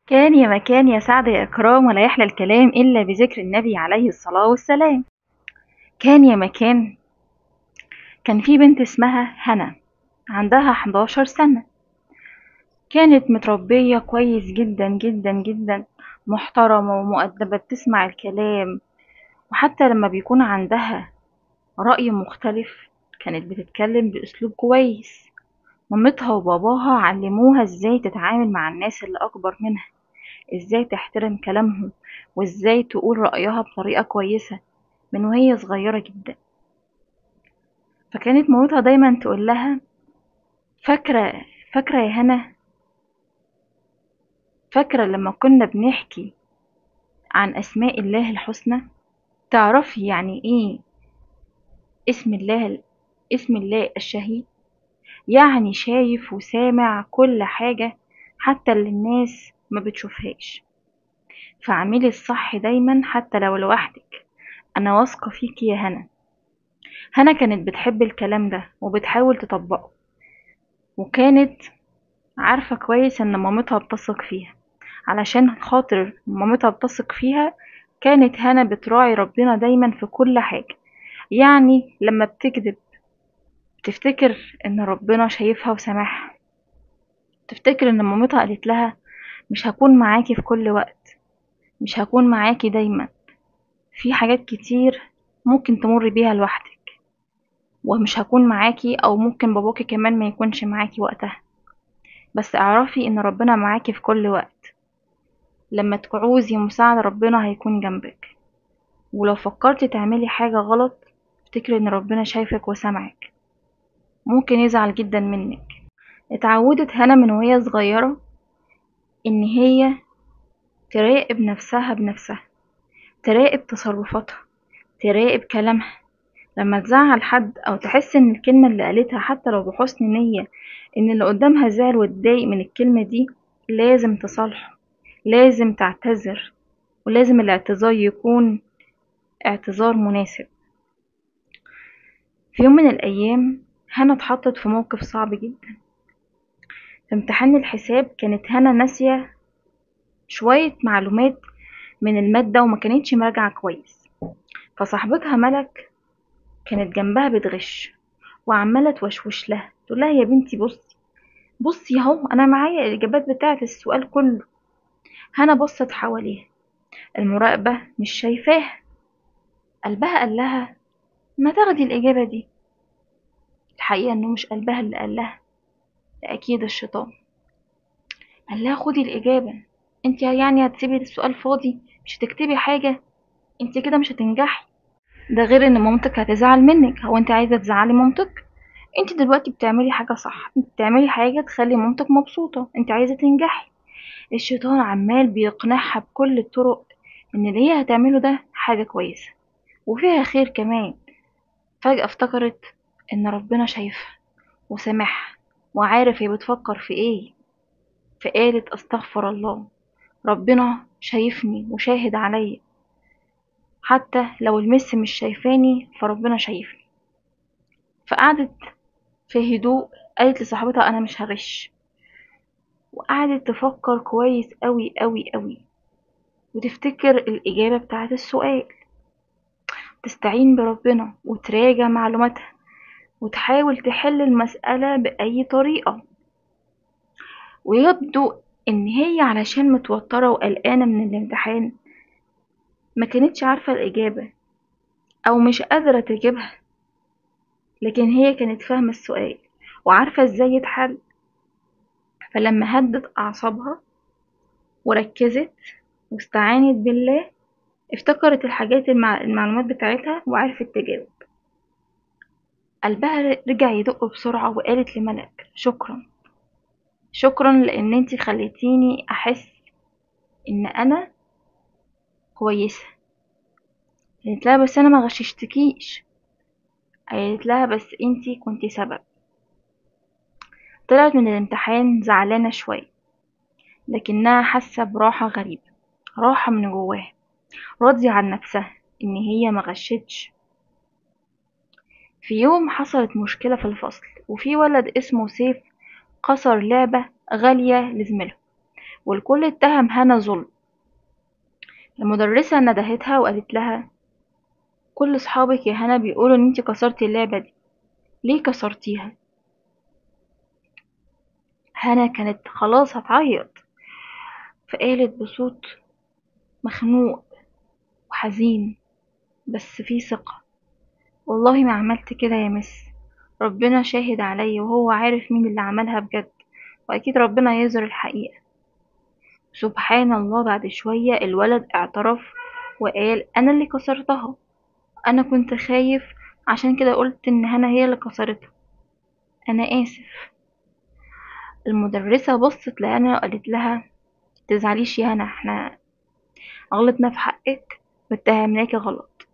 كان يا مكان يا سعد يا إكرام، ولا يحلى الكلام إلا بذكر النبي عليه الصلاة والسلام. كان يا مكان، كان في بنت اسمها هنا، عندها 11 سنة. كانت متربية كويس جدا جدا جدا، محترمة ومؤدبة، بتسمع الكلام، وحتى لما بيكون عندها رأي مختلف كانت بتتكلم بأسلوب كويس. مامتها وباباها علموها ازاي تتعامل مع الناس اللي أكبر منها، ازاي تحترم كلامهم، وازاي تقول رأيها بطريقة كويسة من وهي صغيرة جدا. فكانت مامتها دايما تقول لها: فاكرة يا هنا، فاكرة لما كنا بنحكي عن أسماء الله الحسنى؟ تعرفي يعني ايه اسم الله، اسم الله الشهيد؟ يعني شايف وسامع كل حاجة حتى اللي الناس ما بتشوفهاش. فاعملي الصح دايما حتى لو لوحدك، انا واثقة فيكي يا هنا. هنا كانت بتحب الكلام ده وبتحاول تطبقه، وكانت عارفة كويس ان مامتها بتثق فيها. علشان خاطر مامتها بتثق فيها كانت هنا بتراعي ربنا دايما في كل حاجة. يعني لما بتكذب تفتكر ان ربنا شايفها وسامعها، تفتكر ان مامتها قالت لها مش هكون معاكي في كل وقت، مش هكون معاكي دايما، في حاجات كتير ممكن تمر بيها لوحدك ومش هكون معاكي، او ممكن باباكي كمان ما يكونش معاكي وقتها، بس اعرفي ان ربنا معاكي في كل وقت. لما تعوزي مساعدة ربنا هيكون جنبك، ولو فكرتي تعملي حاجة غلط افتكري ان ربنا شايفك وسامعك، ممكن يزعل جدا منك. اتعودت هنا من وهي صغيرة ان هي تراقب نفسها بنفسها، تراقب تصرفاتها، تراقب كلامها. لما تزعل حد او تحس ان الكلمة اللي قالتها حتى لو بحسن نية ان اللي قدامها زعل واتضايق من الكلمة دي، لازم تصالحه، لازم تعتذر، ولازم الاعتذار يكون اعتذار مناسب. في يوم من الايام هنا اتحطت في موقف صعب جدا. في امتحان الحساب كانت هنا ناسية شوية معلومات من المادة وما كانتش مراجعة كويس، فصاحبتها ملك كانت جنبها بتغش وعمالة توشوش لها، تقول لها يا بنتي بصي بصي اهو انا معايا الاجابات بتاعة السؤال كله. هنا بصت حواليها، المراقبة مش شايفاها، قلبها قال لها ما تاخدي الاجابة دي. الحقيقة انه مش قلبها اللي قال لها، ده اكيد الشيطان قال لها خدي الاجابة، انت يعني هتسيبي السؤال فاضي، مش هتكتبي حاجة، انت كده مش هتنجحي، ده غير ان مامتك هتزعل منك. هو انت عايزة تزعلي مامتك؟ انت دلوقتي بتعملي حاجة صح، انت بتعملي حاجة تخلي مامتك مبسوطة، انت عايزة تنجحي. الشيطان عمال بيقنعها بكل الطرق ان اللي هي هتعمله ده حاجة كويسة وفيها خير كمان. فجأة افتكرت ان ربنا شايفها وسامعها وعارف هي بتفكر في ايه، فقالت استغفر الله، ربنا شايفني وشاهد عليا، حتى لو المس مش شايفاني فربنا شايفني. فقعدت في هدوء، قالت لصاحبتها انا مش هغش، وقعدت تفكر كويس قوي قوي قوي وتفتكر الاجابة بتاعت السؤال، تستعين بربنا وتراجع معلوماتها وتحاول تحل المسألة بأي طريقة. ويبدو ان هي علشان متوترة وقلقانة من الامتحان ما كانتش عارفة الإجابة أو مش قادرة تجيبها، لكن هي كانت فاهمة السؤال وعارفة ازاي يتحل. فلما هدت أعصابها وركزت واستعانت بالله افتكرت الحاجات المعلومات بتاعتها وعرفت تجاوب. قلبها رجع يدق بسرعة وقالت لملك شكرا شكرا لان انتي خليتيني احس ان انا كويسة. قالت لها بس انا ما غششتكيش، قالت لها بس انتي كنتي سبب. طلعت من الامتحان زعلانة شوية، لكنها حاسة براحة غريبة، راحة من جواها، راضية عن نفسها ان هي ما غشتش. في يوم حصلت مشكلة في الفصل، وفي ولد اسمه سيف كسر لعبة غالية لزميله، والكل اتهم هنا ظلم. المدرسة ندهتها وقالت لها كل صحابك يا هنا بيقولوا ان انتي كسرتي اللعبة دي، ليه كسرتيها؟ هنا كانت خلاص هتعيط، فقالت بصوت مخنوق وحزين بس فيه ثقة، والله ما عملت كده يا مس، ربنا شاهد عليا وهو عارف مين اللي عملها بجد، وأكيد ربنا يظهر الحقيقة. سبحان الله، بعد شوية الولد اعترف وقال أنا اللي كسرتها، أنا كنت خايف عشان كده قلت إن هنا هي اللي كسرتها، أنا آسف. المدرسة بصت لهنا وقالت لها تزعليش يا هنا، احنا غلطنا في حقك واتهمناكي غلط،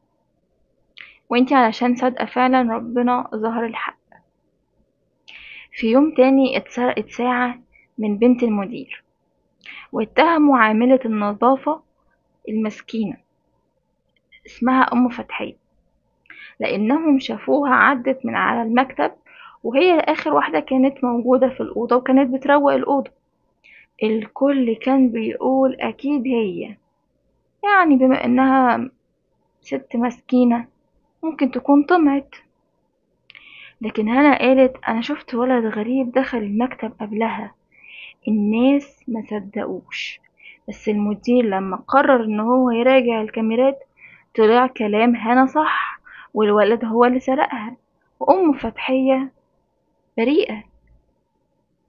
وانتي علشان صادقة فعلا ربنا ظهر الحق. في يوم تاني اتسرقت ساعة من بنت المدير، واتهموا عاملة النظافة المسكينة اسمها أم فتحية، لأنهم شافوها عدت من على المكتب وهي آخر واحدة كانت موجودة في الأوضة وكانت بتروق الأوضة. الكل كان بيقول أكيد هي، يعني بما إنها ست مسكينة ممكن تكون طمعت. لكن هنا قالت أنا شفت ولد غريب دخل المكتب قبلها. الناس ما صدقوش، بس المدير لما قرر إن هو يراجع الكاميرات طلع كلام هنا صح، والولد هو اللي سرقها، وأم فتحية بريئة.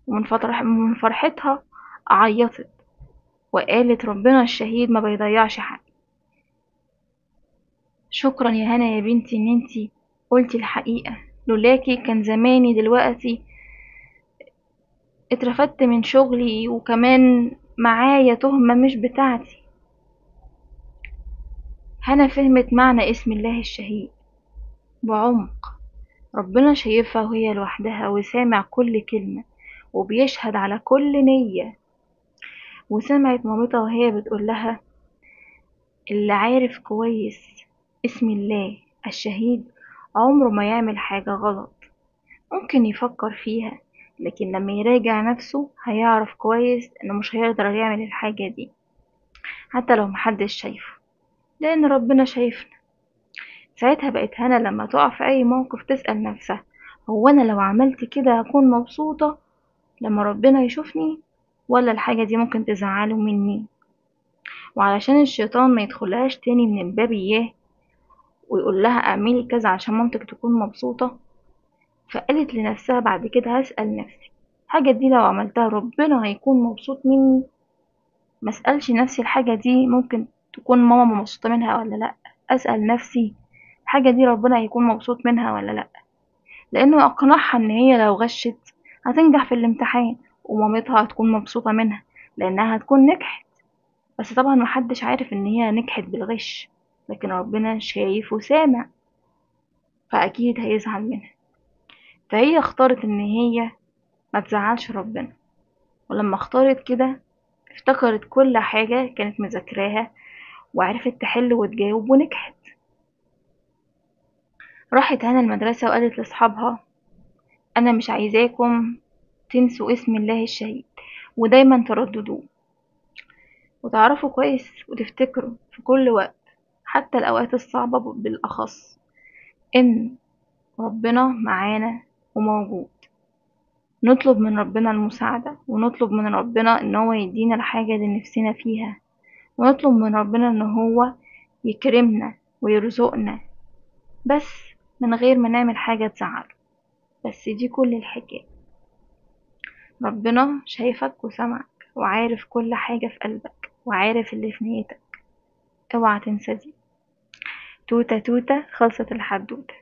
ومن فرحتها عيطت وقالت ربنا الشهيد ما بيضيعش حق. شكرا يا هنا يا بنتي ان انتي قلتي الحقيقة، لولاكي كان زماني دلوقتي اترفدت من شغلي وكمان معايا تهمة مش بتاعتي. هنا فهمت معنى اسم الله الشهيد بعمق، ربنا شايفها وهي لوحدها وسامع كل كلمة وبيشهد على كل نية. وسمعت مامتها وهي بتقول لها اللي عارف كويس اسم الله الشهيد عمره ما يعمل حاجة غلط، ممكن يفكر فيها لكن لما يراجع نفسه هيعرف كويس انه مش هيقدر يعمل الحاجة دي حتى لو محدش شايفه، لان ربنا شايفنا. ساعتها بقت هنا لما تقع في اي موقف تسأل نفسها هو انا لو عملت كده هكون مبسوطة لما ربنا يشوفني، ولا الحاجة دي ممكن تزعله مني؟ وعلشان الشيطان ما يدخلهاش تاني من الباب اياه ويقول لها اعملي كذا عشان مامتك تكون مبسوطة، فقالت لنفسها بعد كده هسأل نفسي الحاجة دي لو عملتها ربنا هيكون مبسوط مني؟ ما اسألش نفسي الحاجة دي ممكن تكون ماما مبسوطة منها ولا لا، اسأل نفسي الحاجة دي ربنا هيكون مبسوط منها ولا لا. لانه اقنعها ان هي لو غشت هتنجح في الامتحان ومامتها هتكون مبسوطة منها لانها هتكون نجحت، بس طبعا محدش عارف ان هي نجحت بالغش، لكن ربنا شايف وسامع فاكيد هيزعل منها. فهي اختارت ان هي ما تزعلش ربنا، ولما اختارت كده افتكرت كل حاجة كانت مذاكراها وعرفت تحل وتجاوب ونجحت. راحت هنا المدرسة وقالت لأصحابها أنا مش عايزاكم تنسوا اسم الله الشهيد ودايما ترددوه وتعرفوا كويس وتفتكروا في كل وقت حتى الأوقات الصعبة بالأخص إن ربنا معانا وموجود. نطلب من ربنا المساعدة، ونطلب من ربنا إن هو يدينا الحاجة اللي نفسنا فيها، ونطلب من ربنا إن هو يكرمنا ويرزقنا، بس من غير ما نعمل حاجة تزعله. بس دي كل الحكاية. ربنا شايفك وسمعك وعارف كل حاجة في قلبك وعارف اللي في نيتك، اوعى تنسى دي. توتة توتة خلصت الحدوتة.